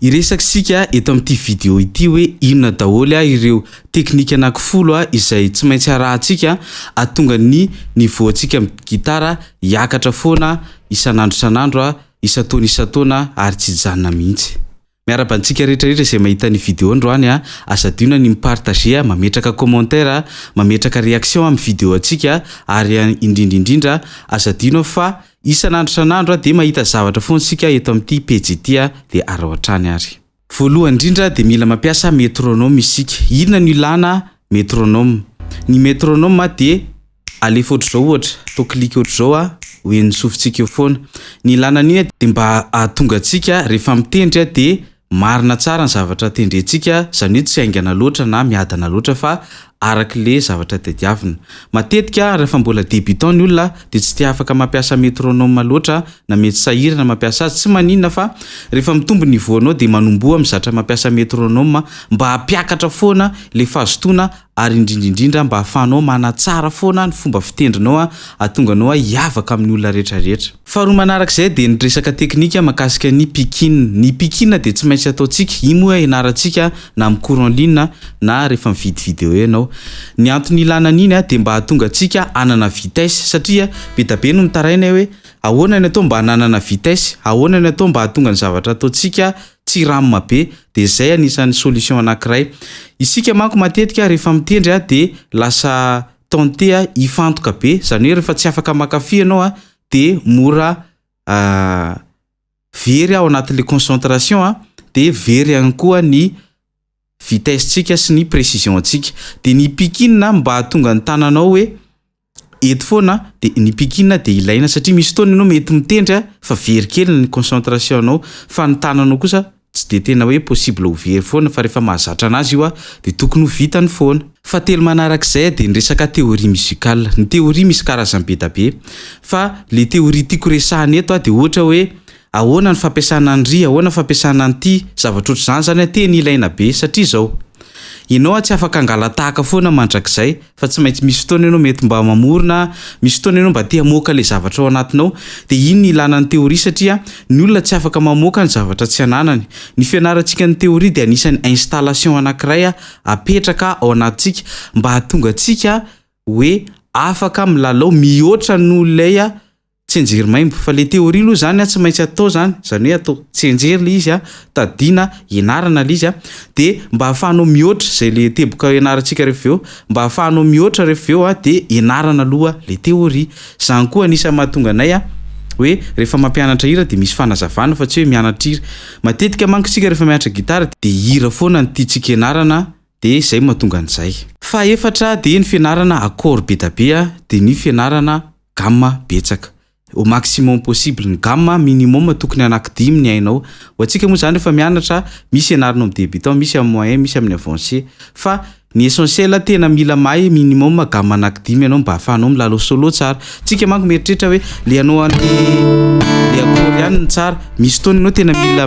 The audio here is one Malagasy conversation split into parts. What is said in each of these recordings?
Hiresaka isika eto amin'ity video ity hoe inona daholo ireo teknika anankifolo izay tsy maintsy arahantsika hahatonga ny niveau antsika amin'ny gitara hiakatra foana isan'andro isan'andro, isan-taona isan-taona ary tsy hijanona mihitsy. Miarahaba antsika rehetra rehetra izay mahita ny video androany a, aza adino ny mi-partager, mametraka commentaire, mametraka réaction amin'ny video antsika ary indrindra indrindra aza adino fa isan'andro isan'andro dia mahita zavatra foana isika eto amin'ity pejy ity dia araho hatrany ary. Voalohany indrindra dia mila mampiasa métronome isika. Inona no ilana métronome? Ny métronome dia alefa ohatr'izao ohatra, atao clic ohatr'izao ho henon'ny sofintsika eo foana. Ny ilana an'iny dia mba hahatonga antsika rehefa mitendry dia marina tsara ny zavatra tendrentsika, izany hoe tsy haingana loatra na miadana loatra fa araka le zavatra tadiavina. Matetika rehefa mbola débutant ny olona dia tsy te afaka mampiasa métronome loatra na mety sahirana mampiasa azy, tsy maninona fa rehefa mitombo ny niveau-nao dia manomboha mizatra mampiasa métronome mba hampiakatra foana le fahazotoana ary indrindra indrindra mba ahafahanao manatsara foana ny fomba fitendrinao hahatonga anao hiavaka amin'ny olona rehetra rehetra. Faharoa manarak'izay dia ny resaka teknika mahakasika ny picking. Ny picking dia tsy maintsy ataontsika, iny moa ianarantsika na amin'ny cours en ligne na rehefa mividy video ianao. Ny antony ilana an'iny dia mba hahatonga antsika hanana vitesse satria be da be no mitaraina hoe ahoana ny atao mba hananana vitesse, ahoana ny atao mba hahatonga ny zavatra ataontsika tsy rame be, dia izay anisan'ny solution anankiray. Isika manko matetika rehefa mitendry dia lasa tenté hifantoka be, izany hoe rehefa tsy afaka mankafy ianao dia mora very ao anatin'ilay concentration dia very ihany koa ny vitesse-ntsika sy ny précision-ntsika. Dia ny picking mba hahatonga ny tananao hoe eto foana dia ny picking dia ilaina satria misy fotoana ianao mety mitendry fa very kely ny concentration-nao fa ny tananao kosa tsy dia tena hoe possible ho very foana fa rehefa mahazatra anazy io dia tokony ho vitany foana. Fahatelo manarak'izay dia ny resaka théorie musicale. Ny théorie misy karazany be da be fa le théorie tiako resahana eto dia ohatra hoe ahoana ny fampiasana ny ry, ahoana ny fampiasana an'ity, zavatra ohatr'izany zany tena ilaina be satria zao ianao tsy afaka angala-tahaka foana mandrakizay fa tsy maintsy misy fotoana ianao mety mba mamorona, misy fotoana ianao mba te hamoaka le zavatra ao anatinao dia iny ny ilana ny théorie satria ny olona tsy afaka mamoaka ny zavatra tsy ananany. Ny fianarantsika ny théorie dia anisan'ny installation anankiray apetraka ao anatintsika mba hahatonga antsika hoe afaka milalao mihoatra noho ilay tsianjery maimbo fa le théorie aloha zany tsy maintsy atao zany, zany hoe atao tsianjery le izy tadiana ianarana le izy de mba ahafahanao mihoatra zay le teboka ianarantsika rehefa avy eo, mba ahafahanao mihoatra rehefa avy eo de ianarana aloha le théorie. Zany koa anisan'ny mahatonga anay hoe rehefa mampianatra hira de misy fanazavana fa tsy hoe mianatra hira. Matetika manko isika rehefa mianatra gitara de hira foana no tiantsika ianarana de zay mahatonga an'izay. Fahaefatra de ny fianarana accord be da be de ny fianarana gamme betsaka. Au maximum possible. Ny gamme minimum tokony anankidimy ny hainao. Ho antsika moa zany rehefa mianatra misy ianaranao amin'ny débutant, misy amin'ny moyen, misy amin'ny avancé. Fa ny essentiel tena mila mahay minimum gamme anankidimy ianao mba ahafahanao milalao solo tsara. Tsika manko mieritreritra hoe le hanao an'le le accord ihany no tsara. Misy fotoana ianao tena mila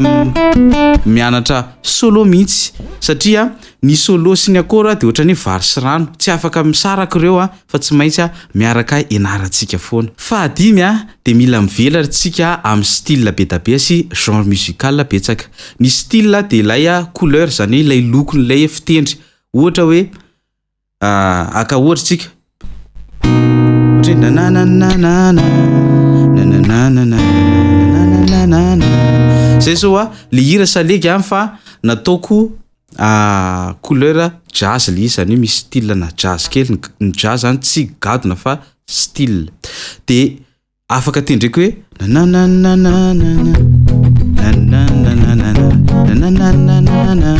mianatra solo mihitsy satria ny solo sy ny accord dia ohatran'ny hoe vary sy rano. Tsy afaka misaraka ireo fa tsy maintsy miaraka ianarantsika foana. Fahadimy dia mila mivelatra tsika amin'ny style be da be sy genre musical betsaka. Ny style dia ilay couleur izany hoe ilay lokon'ilay fitendry. Ohatra hoe haka ohatra tsika ohatra hoe nanananana nananana nananana zay zao a le hira salegy a fa nataoko couleur jazz le izy zany hoe misy style na jazz kely ny jazz zany tsy gadona fa style de afaka tendreko hoe nanananana nanananana nanananana nanananana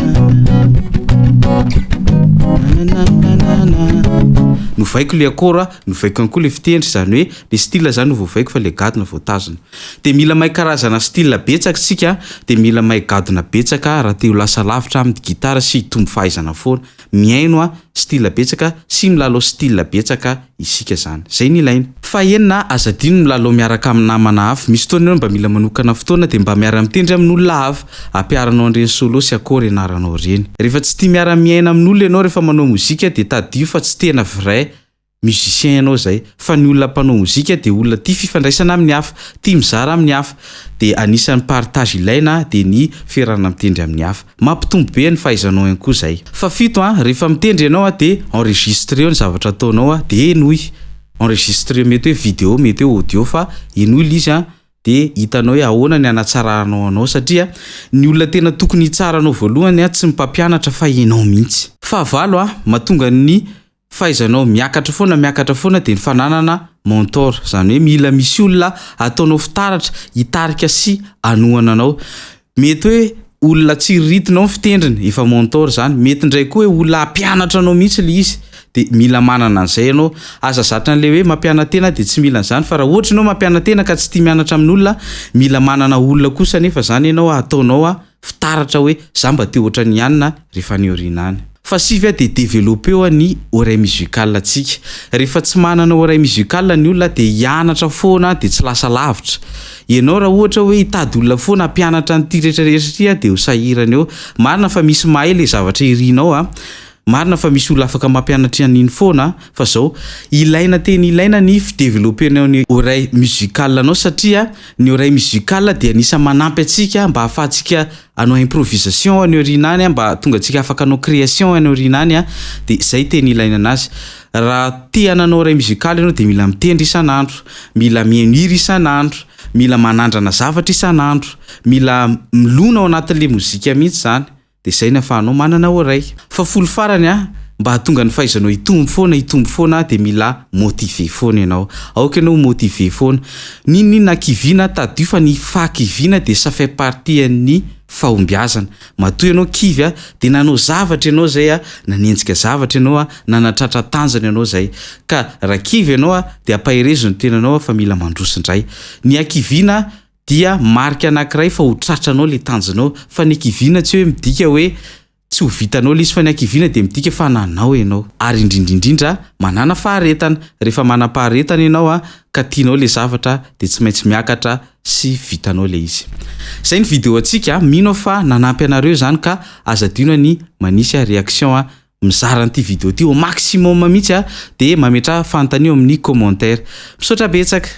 novaiko le accord a novaiko ihany koa le fitendry zany hoe le style zany no voavaiko fa le gadona voatazona. De mila mahay karazana style betsaka isika de mila mahay gadona betsaka raha te ho lasa lavitra amin'ny gitara sy hitombo fahaizana foana. Mihaino a style betsaka sy milalao style betsaka isika zany. Zay no ilaina. Fahenina, aza adino ny milalao miaraka amin'ny namana hafa. Misy fotoana ianao mba mila manokana fotoana de mba miara-mitendry amin'olona hafa. Ampiharanao an'ireny solo sy accord ianaranao ireny. Rehefa tsy tia miara-miaina amin'olona ianao rehefa manao mozika de tadidio fa tsy tena vrai. musicien ianao zay. Fa ny olona mpanao mozika dia olona tia fifandraisana amin'ny hafa, tia mizara amin'ny hafa. Dia anisan'ny partage ilaina dia ny fiarahana mitendry amin'ny hafa. Mampitombo be ny fahaizanao ihany koa zay. Fahafito a, rehefa mitendry ianao a dia enregistreo ny zavatra ataonao a, dia henoy. Enregistreo mety hoe video, mety hoe audio fa henoy ilay izy a, dia hitanao hoe ahoana ny hanatsaranao anao satria ny olona tena tokony hitsara anao voalohany a tsy ny mpampianatra fa ianao mihitsy. Fahavalo a, mahatonga ny fahaizanao miakatra foana miakatra foana dia ny fananana mentor, izany hoe mila misy olona ataonao fitaratra hitarika sy hanohana anao. Mety hoe olona tsiriritinao ny fitendriny, efa mentor izany, mety indray koa hoe olona hampianatra anao mihitsy ilay izy, dia mila manana an'izay ianao. Aza zatra an'ilay hoe mampiana-tena dia tsy mila an'izany fa raha ohatra ianao mampiana-tena ka tsy tia mianatra amin'olona, mila manana olona kosa anefa izany ianao hataonao fitaratra hoe za mba te ohatran'i anona rehefa any aoriana any. Fahasivy dia developpeo ny oreille musicale tsika. Rehefa tsy manana oreille musicale ny olona dia hianatra foana dia tsy lasa lavitra. Ianao raha ohatra hoe hitady olona foana hampianatra an'ity rehetra rehetra ity dia ho sahirana eo. Marina fa misy mahay ilay zavatra irinao a, marina fa misy olona afaka mampianatra an'iny foana fa zao, ilaina tena ilaina ny fideveloppenao ny oreille musicale anao satria ny oreille musicale dia anisan'ny manampy antsika mba ahafahantsika hanao improvisation any aoriana any mba hahatonga antsika afaka hanao création any aoriana any dia izay tena ilaina anazy. Raha te hanana oreille musicale ianao dia mila mitendry isan'andro, mila mihaino hira isan'andro, mila manandrana zavatra isan'andro, mila milona ao anatin'ilay mozika mihitsy izany. Dia izay ny ahafahanao manana oreille. Fahafolo farany a, mba hahatonga ny fahaizanao hitombo foana hitombo foana dia mila motivé foana ianao. Aoka ianao ho motivé foana. N'inon'inona hakiviana, tadidio fa ny fahakiviana dia ça fait partie an'ny fahombiazana. Matoa ianao kivy a, dia nanao zavatra ianao izay a, nanenjika zavatra ianao a, nanatratra tanjona ianao izay. Ka raha kivy ianao a, dia ampaherezo ny tenanao fa mila mandroso indray. Ny hakiviana dia marika anankiray fa ho tratranao le tanjonao fa ny hakiviana tsy hoe midika hoe tsy ho vitanao le izy fa ny hakiviana dia midika fa nanao ianao ary indrindra indrindra manàna faharetana, rehefa manam-paharetana ianao a ka tianao le zavatra dia tsy maintsy miakatra sy vitanao le izy. Zay ny vidéo antsika, mino aho fa nanampy anareo izany ka aza adino ny manisy réaction a, mizara an'ity vidéo ity au maximum mihitsy a, dia mametraha fanontania ao amin'ny commentaire. Misaotra betsaka.